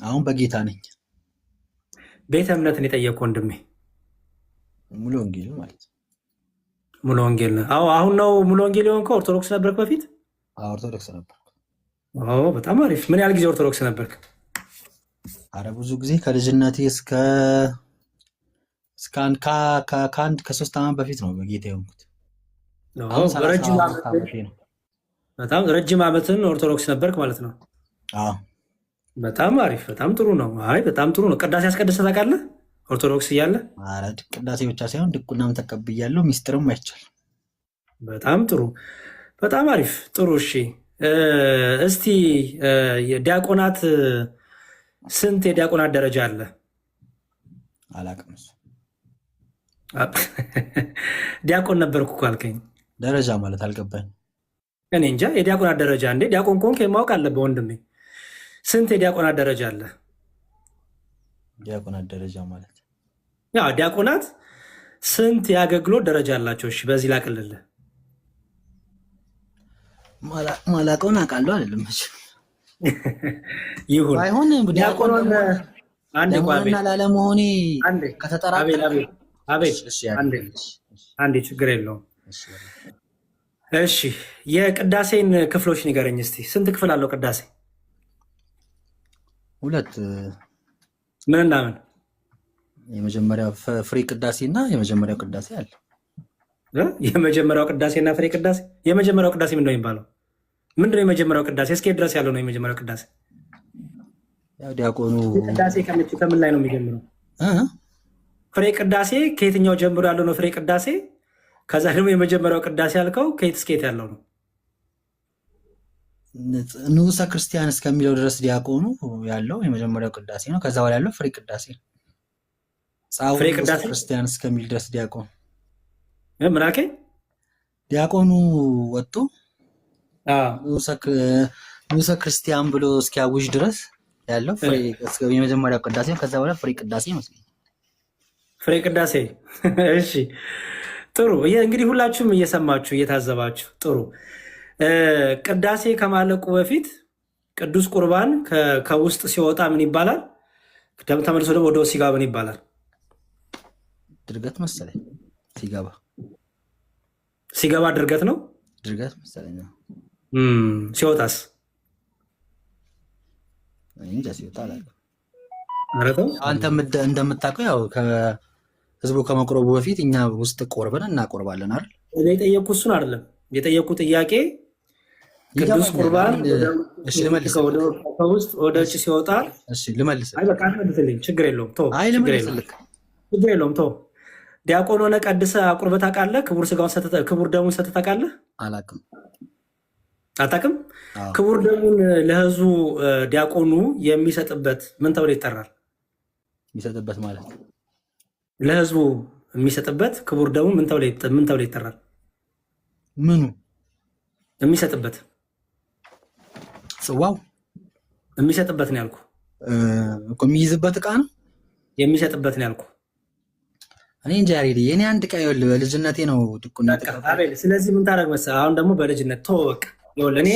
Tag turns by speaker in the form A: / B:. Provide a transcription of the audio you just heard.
A: አሁን በጌታ ነኝ።
B: ቤተ እምነትን የጠየቅኩ ወንድሜ።
A: ሙሉ ወንጌል ማለት ነው።
B: ሙሉ ወንጌል ነህ? አዎ፣ አሁን ነው ሙሉ ወንጌል የሆንከው? ኦርቶዶክስ ነበርክ በፊት?
A: አዎ፣ ኦርቶዶክስ ነበር።
B: አዎ፣ በጣም አሪፍ። ምን ያህል ጊዜ ኦርቶዶክስ ነበርክ?
A: አረ ብዙ ጊዜ፣ ከልጅነቴ እስከ እስከ አንድ ከአንድ ከ3 ዓመት በፊት ነው በጌታ የሆንኩት። አሁን ሰላሳ
B: ረጅም
A: ሁለት
B: ዓመት
A: ዓመቴ ነው።
B: በጣም ረጅም ዓመትን ኦርቶዶክስ ነበርክ ማለት ነው።
A: አዎ።
B: በጣም አሪፍ፣ በጣም ጥሩ ነው። አይ በጣም ጥሩ ነው። ቅዳሴ አስቀድሰህ ታውቃለህ? ኦርቶዶክስ እያለ?
A: አረ ቅዳሴ ብቻ ሳይሆን ድቁናም ተቀብያለሁ፣ ሚስጥርም አይቻል።
B: በጣም ጥሩ፣ በጣም አሪፍ፣ ጥሩ። እሺ፣ እስቲ ዲያቆናት ስንት የዲያቆናት ደረጃ አለ?
A: አላቅም እሱ።
B: ዲያቆን ነበርኩ እኮ አልከኝ።
A: ደረጃ ማለት አልገባኝ።
B: እኔ እንጃ የዲያቆናት ደረጃ እንዴ! ዲያቆን ከሆንክ ማወቅ አለብህ ወንድሜ። ስንት የዲያቆናት ደረጃ አለ?
A: ዲያቆናት ደረጃ ማለት?
B: ያው ዲያቆናት ስንት የአገልግሎት ደረጃ አላቸው? እሺ በዚህ ላቅልልህ።
A: ማላቀውን አውቃለሁ አይደለም መቼም።
B: ይሁን።
A: ባይሆን ዲያቆን
B: ዲያቆን አንዴ ቆይ፣ አቤል።
A: ለመሆንና ላለመሆኔ
B: አንዴ አቤል።
A: ከተጠራጠርክ
B: አቤል አቤል።
A: እሺ።
B: አንዴ።
A: እሺ።
B: አንዴ፣ ችግር የለውም።
A: እሺ።
B: እሺ፣ የቅዳሴን ክፍሎች ንገረኝ እስቲ። ስንት ክፍል አለው ቅዳሴ?
A: ሁለት።
B: ምንና ምን?
A: የመጀመሪያው ፍሬ ቅዳሴ እና የመጀመሪያው ቅዳሴ አለ።
B: እ? የመጀመሪያው ቅዳሴ እና ፍሬ ቅዳሴ። የመጀመሪያው ቅዳሴ ምንድን ነው የሚባለው? ምንድን ነው የመጀመሪያው ቅዳሴ? እስከ የት ድረስ ያለው ነው የመጀመሪያው ቅዳሴ?
A: ያው ዲያቆኑ
B: ቅዳሴ ከምን ላይ ነው የሚጀምረው?
A: እ?
B: ፍሬ ቅዳሴ ከየትኛው ጀምሮ ያለው ነው ፍሬ ቅዳሴ? ከዛ ደግሞ የመጀመሪያው ቅዳሴ ያልከው ከየት እስከ የት ያለው ነው?
A: ንዑሰ ክርስቲያን እስከሚለው ድረስ ዲያቆኑ ያለው የመጀመሪያው ቅዳሴ ነው። ከዛ በኋላ ያለው ፍሬ ቅዳሴ ነው። ጻው
B: ፍሬ
A: ንዑሰ
B: ቅዳሴ
A: ክርስቲያን እስከሚል ድረስ ዲያቆኑ
B: እ? ምን አልከኝ?
A: ዲያቆኑ ወጥቶ ንዑሰ ክርስቲያን ብሎ እስኪያውጅ ድረስ ያለው ፍሬ የመጀመሪያው ቅዳሴ ነው። ከዛ በኋላ ፍሬ ቅዳሴ ይመስለኛል።
B: ፍሬ ቅዳሴ። እሺ ጥሩ። እንግዲህ ሁላችሁም እየሰማችሁ እየታዘባችሁ ጥሩ። ቅዳሴ ከማለቁ በፊት ቅዱስ ቁርባን ከውስጥ ሲወጣ ምን ይባላል? ተመልሶ ደግሞ ወደ ውስጥ ሲገባ ምን ይባላል?
A: ድርገት መሰለኝ ሲገባ።
B: ሲገባ ድርገት ነው።
A: ድርገት መሰለኝ።
B: ሲወጣስ?
A: እኔ እንጃ፣ ሲወጣ አላውቅም።
B: ኧረ ተው።
A: አንተ እንደምታውቀው ያው ከህዝቡ ከመቁረቡ በፊት እኛ ውስጥ ቆርበን እናቆርባለን አይደል?
B: እኔ የጠየቅኩህ እሱን አይደለም። የጠየቅኩህ ጥያቄ ቅዱስ
A: ይገባኛል።
B: ቁርባን
A: እሺ ልመልስልህ።
B: ከውስጥ ወደ ውጭ ሲወጣ
A: እሺ ልመልስልህ።
B: አይ በቃ አትመልስልኝ፣ ችግር የለውም ተው።
A: አይ
B: ችግር የለውም።
A: ልመልስልህ።
B: ችግር የለውም ተው። ዲያቆን ሆነ ቀድሰህ አቁርበህ ታውቃለህ? ክቡር ስጋውን ሰጥተህ ክቡር ደሙን ሰጥተህ ታውቃለህ?
A: አላውቅም።
B: አታውቅም?
A: አዎ።
B: ክቡር ደሙን ለህዝቡ ዲያቆኑ የሚሰጥበት ምን ተብሎ ይጠራል?
A: የሚሰጥበት ማለት?
B: ለህዝቡ የሚሰጥበት ክቡር ደሙ ምን ተብሎ ይጠራል?
A: ምኑ?
B: የሚሰጥበት።
A: ጽዋው?
B: የሚሰጥበት ነው ያልኩ።
A: እኮ የሚይዝበት እቃ ነው።
B: የሚሰጥበት ነው ያልኩ።
A: እኔ እንጃ ያሬድ፣ የኔ አንድ ዕቃ ይኸውልህ፣ በልጅነቴ ነው ድቁና
B: በቃ
A: የተቀበልኩት።
B: አቤል፣ ስለዚህ ምን ታደርግ መሰለህ? አሁን ደግሞ በልጅነት ተወው በቃ። ይኸውልህ እኔ